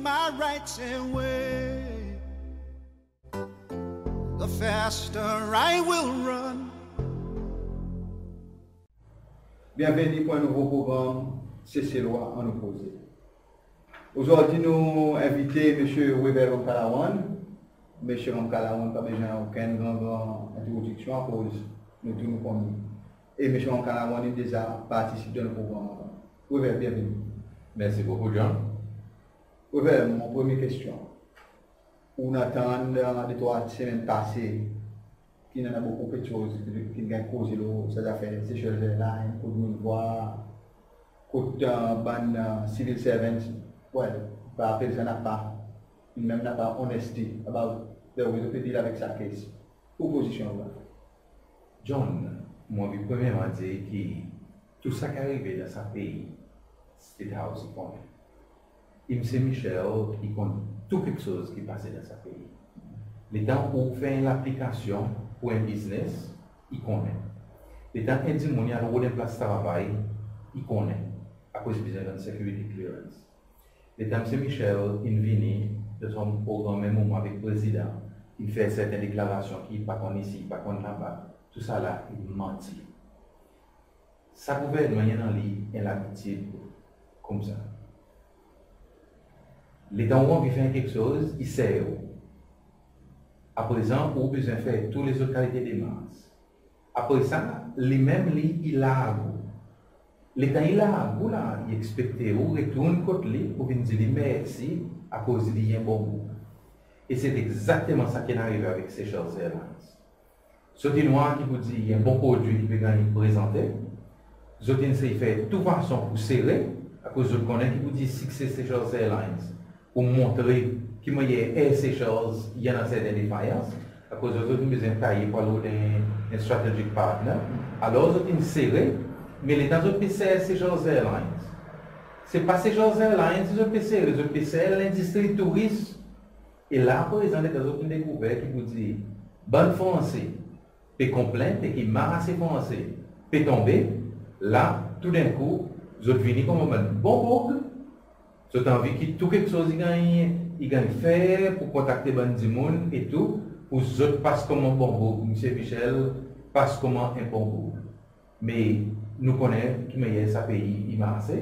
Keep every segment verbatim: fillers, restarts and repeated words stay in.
my rights away, the faster I will run. Byenveni pour en nouvo progranm Seselwa Annou Koze. Ozordi nou envite Msye Wavel Ramkalawan. Msye Ramkalawan pa bezwen okenn gran, gran entrodiksyon akoz nou tou nou konn li. E Msye Ramkalawan in deza partisip dan nou progranm avan. Wavel, byenveni. Mersi bokou, John. Wavel, mon premye kestyon. Ou'n antann, e, de trwa semenn pase, ki'n annan bokou keksoz ki, ki'n ganny koze lo sa zafer Seychelles Airlines, kot dimoun vwar, kot, e, bann, e, civil servants, well, pa apel sa napa, menm napa honesty about the way zot pe deal avek sa case. Ki pozisyon ou la? John, mon anvi premyerman dir ki tou sa ki arive dan sa pei, State House i konnen. E Msye Michel i konn tou keksoz ki pase dan sa pei. Letan ou fer en laplikasyon pour en biznes, i konnen. Letan en dimoun i al rod en plas travay, i konnen. Akoz i bezwen ganny security clearance. Letan Msye Michel in vini, dan son progranm en moman avek Prezidan, in fer serten deklarasyon ki i pa konn isi, i pa konn laba, tousala i manti. Sa gouvernman i annan li en labitid koumsa. Letan ou anvi fer keksoz, i ser ou. Aprezan, ou bezwen fer tou lezot kalite demars. Apre sa, li menm li, i larg ou. Letan i larg ou la, i ekspekte ou retourn kot li pour vin dir li mersi akoz li en bon boug. E se egzakteman sa ki'n arive avek Seychelles Airlines. Zot in war ki pour dir i en bon prodwi ki pe ganny prezante. Zot in sey fer tou fason pour sere, akoz zot konnen ki pour dir sikse Seychelles Airlines, pour montre ki mannyer Air Seychelles i annan serten defayans, akoz zot, zot in bezwen taye pour al rod en, en strategic partner. Alor zot in sere, me letan zot pe ser Seychelles Airlines, se pa Seychelles Airlines zot pe sere, zot pe ser lendistri touris. E la prezan, letan zot in dekouver ki pour dir bann Franse pe konplent e ki marse Franse pe tonbe, la, toudenkou, zot vini konman bann bon boug, zot anvi ki tou keksoz i ganny, i ganny fer pour kontakte bann dimoun e tou, pour zot pas konman bon boug, Msye Michel pas konman en bon boug. Me nou konnen ki mannyer sa pei i marse.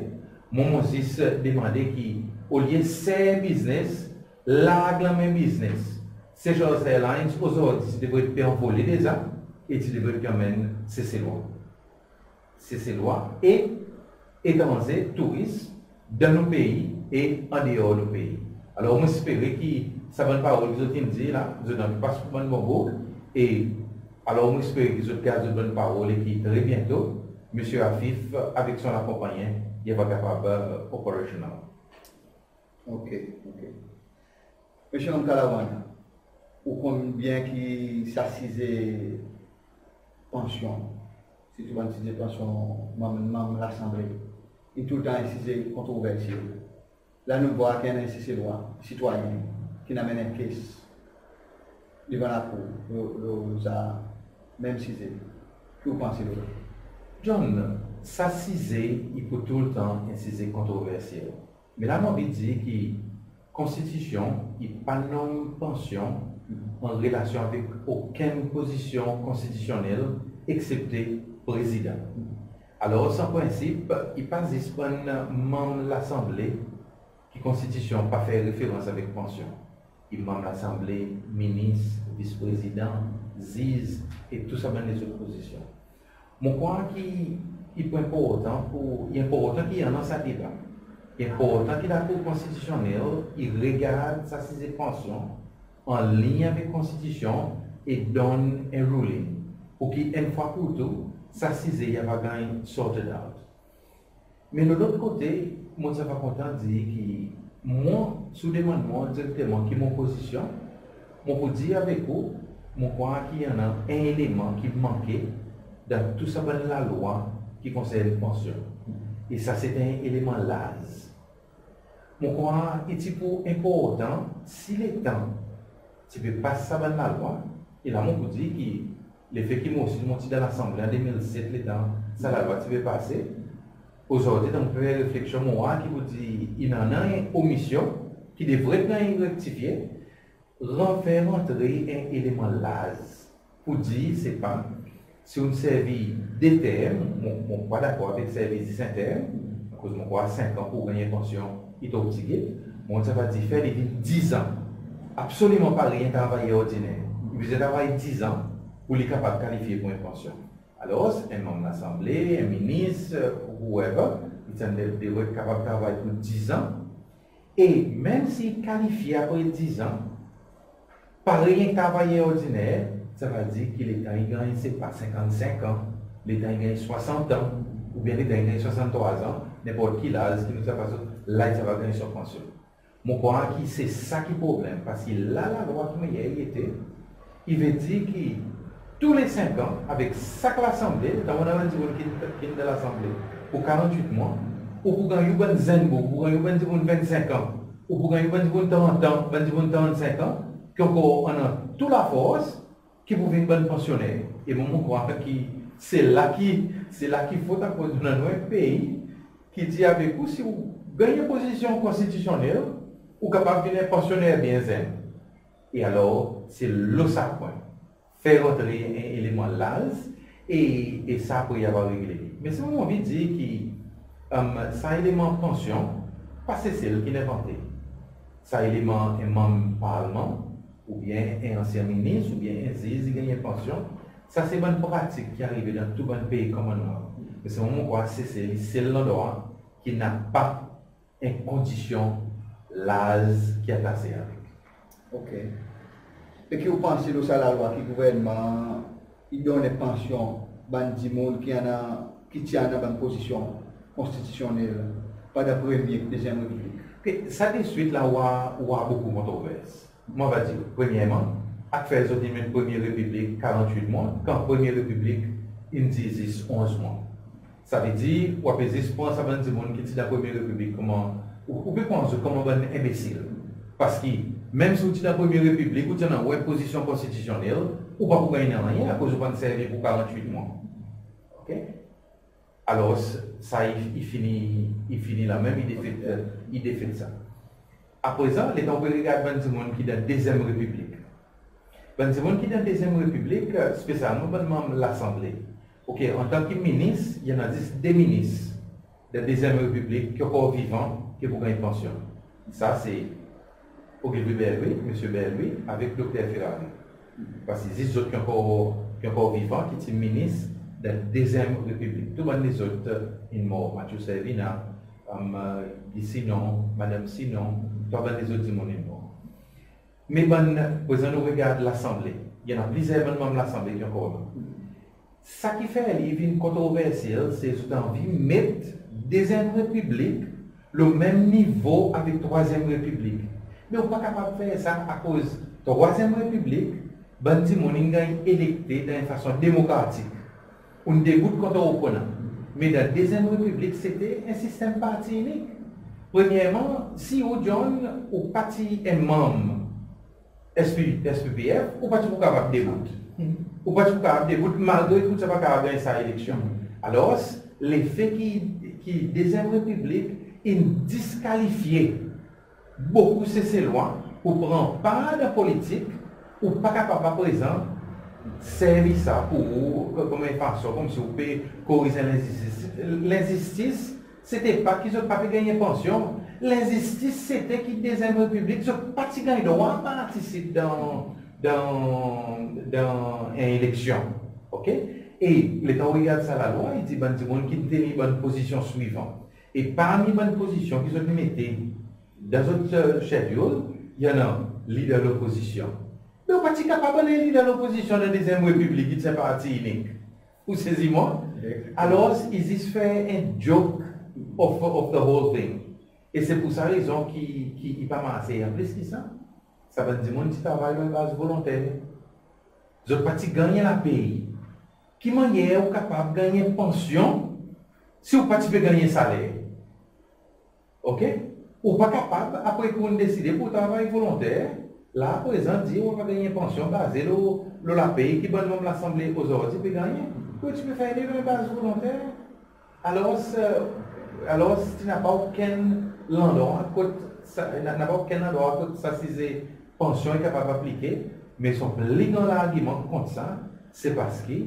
Mwan, mon zis demande ki, olye ser biznes, larg lanmen biznes, Seychelles Airlines ozordi ti devret pe anvole deza e ti devret pe anmenn Seselwa, Seselwa e etranze, touris, dan nou pei e an deor nou pei. Alor, mon espere ki sa bann parol ki zot in dir la, zot anvi pas pour bann bon boug, e alor, mon espere ki zot gard zot bann parol e ki tre byento, Msye Afif avek son lakonpannyen, i ava kapab, e, operational. Ok, ok. Msye Ramkalawan, ou konn byen ki sa size pansyon, sirtou bann size pansyon manm, manm Lasanble, i toultan en size kontroversyel. La nou vwar ki annan Seselwa, sitwayen, ki'n anmenn en case devan lakour lo, lo, lo sa menm size. Ki ou panse lo sa? John, sa size i pou toultan en size kontroversyel. Me la mon anvi dir ki Konstitisyon i pa nonm pansyon an relasyon avek okenn pozisyon konstitisyonnel eksepte Prezidan. Alor, sa prensip i pa zis bann manm Lasanble ki Konstitisyon pa fer referans avek pansyon. I manm Lasanble, minis, vis-prezidan, ziz e tou sa bann lezot pozisyon. Mon krwar ki i pou enportan pour, i enportan ki i annan sa deba. I enportan ki Lakour Konstitisyonnel i regard sa size pansyon an liny avek Konstitisyon e donn en ruling pour ki enn fwa pour tou sa size i ava ganny sorted out. Me lo lot kote, mon ti ava kontan dir ki mwan, si ou demann mwan direkteman ki mon pozisyon, mon pou dir avek ou, mon krwar ki i annan en eleman ki manke dan tou sa bann lalwa ki konsern pansyon. E sa se en eleman laz. Mon krwar i ti pou enportan, si letan ti pe pas sa bann lalwa, e la mon pou dir ki lefe ki mwan osi mon ti dan Lasanble an de mil set letan sa lalwa ti pe pase, ozordi letan mon pe fer refleksyon mon war ki pou dir i annan en omisyon ki devret ganny rektifye, rantre, rantre en eleman laz pour dir se pa, si ou'n servi de term, mon, mon pa dakor avek servi zis en term, akoz mon krwar senk an pour ganny en pansyon i tro pti, mon ti ava dir fer li vin dizan. Absoliman parey en travayer ordiner. I bezwen travay dizan pour li kapab kalifye pour en pansyon. Alors, en manm Lasanble, en minis, whoever, i ti devret kapab travay pour dizan. E menm si i kalifye apre dizan, parey en travayer ordiner, sa vedir ki letan i ganny, se pa senkannsenk an, letan i ganny swasant an, oubyen letan i ganny swasanntrwa an, nenport ki laz ki nou ti ava sot, la i ti ava ganny son pansyon. Mon krwar ki se sa ki problenm, parski la, lalwa ki mannyer i ete, i vedir ki tou le senk an, avek sak Lasanble, dan mon annan dimoun ki, ki dan Lasanble pour karannwit mwan, ou pour ganny ou bann zenn boug, ou pour ganny ou bann dimoun vennsenk an, ou pour ganny ou bann dimoun trant an, bann dimoun trannsenk an, ki ankor annan tou lafors, ki pour vin bann pansyonner. E mwan, mon krwar ki se la ki, se la ki fot, akoz nou annan en pei ki dir avek ou, si ou ganny en pozisyon konstitisyonnel, ou kapab vin en pansyonner byen zenn. E alor, se lo sa pwen. Fer rantre en eleman laz, e, e sa apre i ava regle. Me selman mon anvi dir ki, em, sa eleman pansyon, pa Sesel ki'n envante. Sa eleman en manm parlman, oubyen en ansyen minis, oubyen en ziz, i ganny en pansyon. Sa se bann pratik ki arive dan tou bann pei Commonwealth. Me selman mon krwar Sesel i sel landrwa ki napa en kondisyon laz ki atase avek. OK. E ki ou panse lo sa lalwa ki gouvernman i donn pansyon bann dimoun ki annan, ki ti annan bann pozisyon konstitisyonnel pandan Premye ek Dezyenm Repiblik? OK, sa deswit la ou a, ou a bokou kontrovers. Mon ava dir, premyerman, afer zot in met Premye Repiblik karannwit mwan, kan Premye Repiblik in dir zis onz mwan. Sa vedir, ou a pe zis pran sa bann dimoun ki ti dan Premye Repiblik konman, ou, ou pe pran zot konman bann enbesil. Parski, menm si ou ti dan Premye Repiblik, ou ti annan ou en pozisyon konstitisyonnel, ou pa pour ganny nanryen, akoz ou pa'n servi pour karannwit mwan. OK? Alors, sa i, i fini, i fini la menm, i defet, i defet sa. Aprezan, letan ou pe regard bann dimoun ki dan Dezyenm Repiblik. Bann dimoun ki dan Dezyenm Repiblik, spesyalman bann manm Lasanble. OK, antan ki minis, i annan zis de minis dan Dezyenm Repiblik ki ankor vivan, ki pour ganny pansyon. Sa se Ogilvie Bellamy, Msye Bellamy, avek Dokter Ferrari. Parski zis zot ki ankor, ki ankor vivan, ki ti minis dan Dezyenm Repiblik. Tou bann lezot in mor, Matthew Servina, em, Guy Sinon, Madanm Sinon, tou bann lezot dimoun in mor. Me bann, prezan nou regard Lasanble. I annan plizyer bann manm Lasanble ki ankor la. Sa ki fer li vin kontroversyel, se zot anvi met Dezyenm Repiblik lo menm nivo avek Trwazyenm Repiblik. Me ou pa kapab fer sa, akoz Trwazyenm Repiblik, bann dimoun in ganny elekte dan en fason demokratik. Ou'n debout kont ou oponan. Me dan Dezyenm Repiblik, sete en sistenm parti inik. Premyerman, si ou, John, ou pa ti en manm S P, S P P F, ou pa ti pour kapab debout. Ou pa ti pour kapab debout, malgre ki ou ti ava kapab ganny sa eleksyon. Alors, lefe ki, ki Dezyenm Repiblik in diskalifye bokou Seselwa pour pran par dan politik, ou pa kapab aprezan servi sa pour ou, ko-, konman en fason, konmsi ou pe koriz en lenzistis. Lenzistis, sete pa ki zot pa pe ganny pansyon. Lenzistis, sete ki Dezyenm Repiblik, zot pa ti ganny drwa partisip dan, dan, dan en eleksyon. OK? E letan ou regard sa lalwa, i dir bann dimoun ki'n teni bann pozisyon swivan. E parmi bann pozisyon ki zot mete dan zot, e, schedule, i annan lider lopozisyon. Me ou pa ti kapab annan lider lopozisyon dan Dezyenm Repiblik, ki ti en parti inik. Ou sezi mwan? Exactement. Alors, i zis fer en joke of, of the whole thing. E se pour sa rezon ki, ki i pa marse. An plis ki sa, sa bann dimoun ti travay lo baz volonter. Zot pa ti ganny lapey. Ki mannyer ou kapab ganny pansyon si ou pa ti pe ganny saler? OK? Ou pa kapab, apre ki ou'n deside pour travay volonter, la aprezan dir ou ava ganny pansyon baze lo, lo lapey ki bann manm Lasanble ozordi pe ganny. Ki ou ti pe fer li lo baz volonter. Alors, e, alors, ti napa okenn landrwa kot sa, napa okenn landrwa kot sa size pansyon i kapab aplike, me son pli gran largiman kont sa, se parski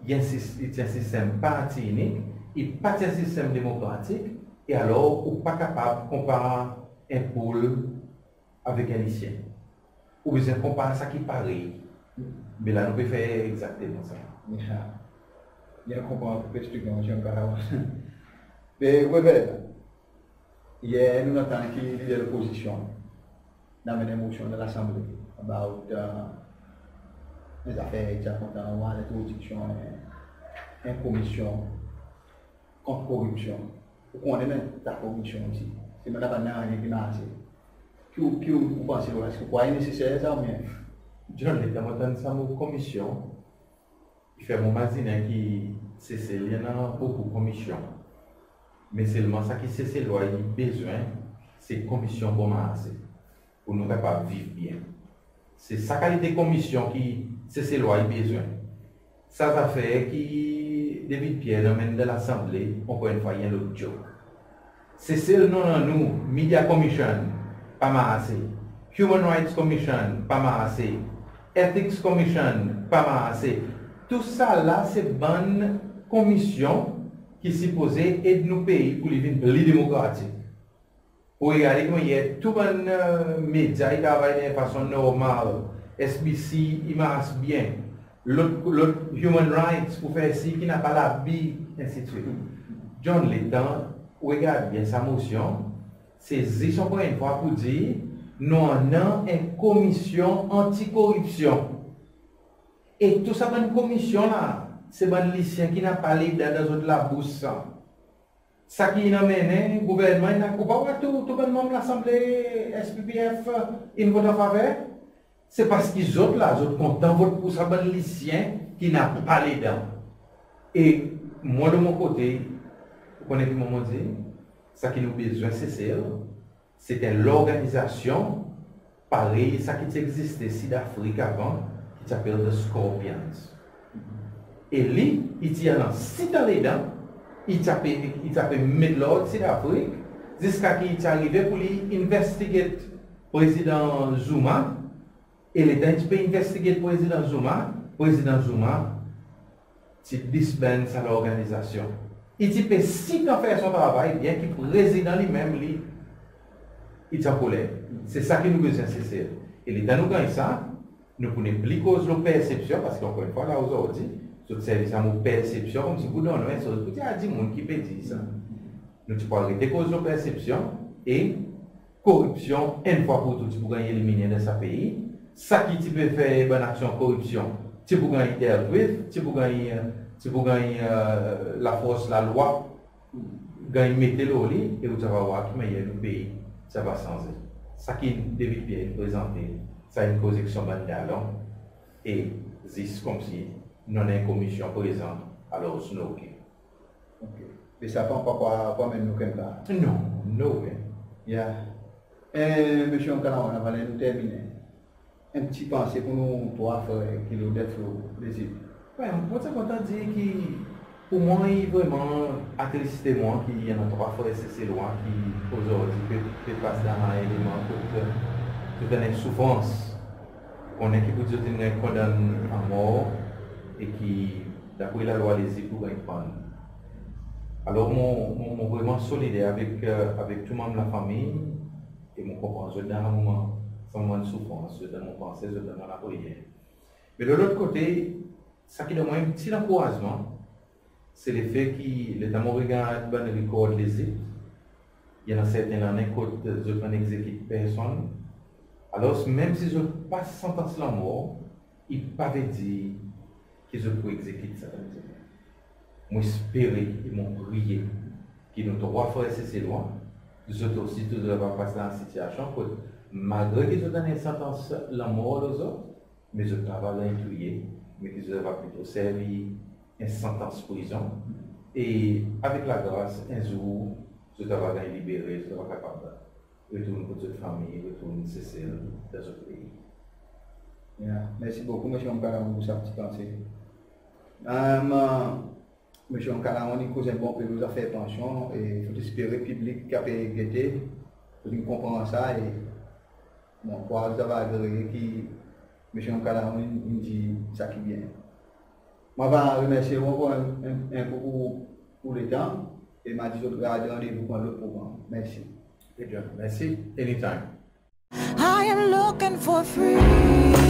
i en sis-, i ti en sistenm parti inik, i pa ti en sistenm demokratik, e alor ou pa kapab konpar en poul avek en lisyen. Ou bezwen konpar sa ki parey. Me la nou pe fer egzakteman sa. Ya. Byen konpran, pe eksplik mwan, Msye Karawan. Me, Reveran, yer nou'n antann ki Lider Lopozisyon in anmenn en mosyon dan Lasanble about, uh, en zafer ki ti a kontan war lentrodiksyon en, en komisyon kont koripsyon. Ou konnen, nen, sa komisyon osi. Se menm la pa nanryen ki marse. Ki ou, ki ou panse lo la? Eski ou krwar i neseser sa oubyen? John, letan mon tann sa mo komisyon, i fer mwan mazinen ki Sesel i annan bokou komisyon. Me selman sa ki Seselwa i bezwen, se komisyon bon marse. Pour nou kapab viv byen. Se sa kalite komisyon ki Seselwa i bezwen. Sa zafer ki David Pierre in anmenn dan Lasanble, ankor enn fwa, i en lot joke. Sesel nou annan nou, Media Commission, pa marse. Human Rights Commission, pa marse. Ethics Commission, pa marse. Tou sa la se bann komisyon ki sipoze ed nou pei pour li vin pli demokratik. Ou regarde ki mannyer tou bann, e, medya i travay dan en fason normal, S B C i mars byen, lot, lot human rights pour fer sir ki napa labi, ensidswit. John, letan ou regard byen sa mosyon, se zis ankor enn fwa pour dir nou annan en komisyon anti-koripsyon. E tou sa bann komisyon la, se bann lisyen ki napa ledan dan zot labous sa. Sa ki in anmennen gouvernman, in a, ou pa war tou, tou bann manm Lasanble S P P F in vot an faver. Se parski zot la, zot kontan vot pour sa bann lisyen ki napa ledan. E mwan, de mon kote, ou konnen ki mwan mon dir, sa ki nou bezwen Sesel, se en lorganizasyon parey sa ki ti egziste Sidafrik avan, ki ti apel The Scorpions. E li, i ti annan Sitan ledan, i ti ape, i ti ape met lord Sidafrik, ziska ki i ti arive pour li investigate Prezidan Zuma, e letan i ti pe investigate Prezidan Zuma, Prezidan Zuma ti disband sa lorganizasyon. I ti pe Sitan fer son travay, byen ki Prezidan li menm li, i ti ankoler. Se sa ki nou bezwen Sesel. E letan nou ganny sa, nou pou nepli koz lo persepsyon, parski ankor enn fwa la ozordi, zot servi sa mo persepsyon konmsi pour donn nou en soz pour dir, a, dimoun ki pe dir sa. Nou ti pou aret koz lo persepsyon e koripsyon, enn fwa pour tou, ti pou ganny eliminen dan sa pei. Sa ki ti pe fer bann aksyon koripsyon, ti pou ganny dealt with, ti pou ganny, ti pou ganny, e, lafors lalwa ganny mete lo li, e ou ti ava war ki mannyer nou pei ti ava sanze. Sa ki David Pierre in prezante, sa in koz ek son bann dalon, e zis konmsi nou annan en komisyon prezan, alors nou oke. Ok. E sa pa, pa, pa, pa menm nou kenn pa. Non, no way. Ya. E, Msye Ramkalawan, avan nou terminen, en pti panse pour nou trwa frer ki lo death row Lezip. Wi, mon ti a kontan dir ki pour mwan, i vreman atris mwan ki i annan trwa frer Seselwa ki ozordi pe, pe pas dan en eleman kot, e, zot annan soufrans. Konnen ki pour dir zot in ganny kondann a mor e ki dapre lalwa Lezip pou ganny pann. Alor, mon, mon, mon vreman solider avek, e, avek tou manm lafanmir, e mon konpran zot dan sa moman, sa moman soufrans, zot dan mon panse, zot dan mon lapriyer. Me de lot kote, sa ki donn mwan en pti lankourazman, se lefe ki letan mon regard bann rikord Lezip, i annan serten lannen kot zot pa'n egzekit personn. Alor, menm si zot pas santans lanmor, i pa vedir ki zot pou egzekit sa. Mon espere e mon priye ki nou trwa frer Seselwa, zot osi tou zot ava pas dan en sitiyasyon kot, malgre ki zot annan en santans lanmor lo zot, me zot pa ava ganny touye, me ki zot ava plito servi en santans prizon. E avek lagras, en zour, zot ava ganny libere, zot ava kapab retourn kot zot fanmir, retourn Sesel, dan zot pei. Ya, mersi bokou, Msye Ramkalawan, pour sa pti panse. Am, Msye Ramkalawan in koz en bon pe lo zafer pansyon e fodre espere piblik ki pe gete, pou konpran sa e mon krwar sa i ava agree ki Msye Ramkalawan in dir sa ki byen. Mon ava remersye ou ankor en, en, en kou pour, pour letan e mon a dir zot gard randevou pour en lot progranm. Mersi. Mersi. Anytime. I am looking for freedom.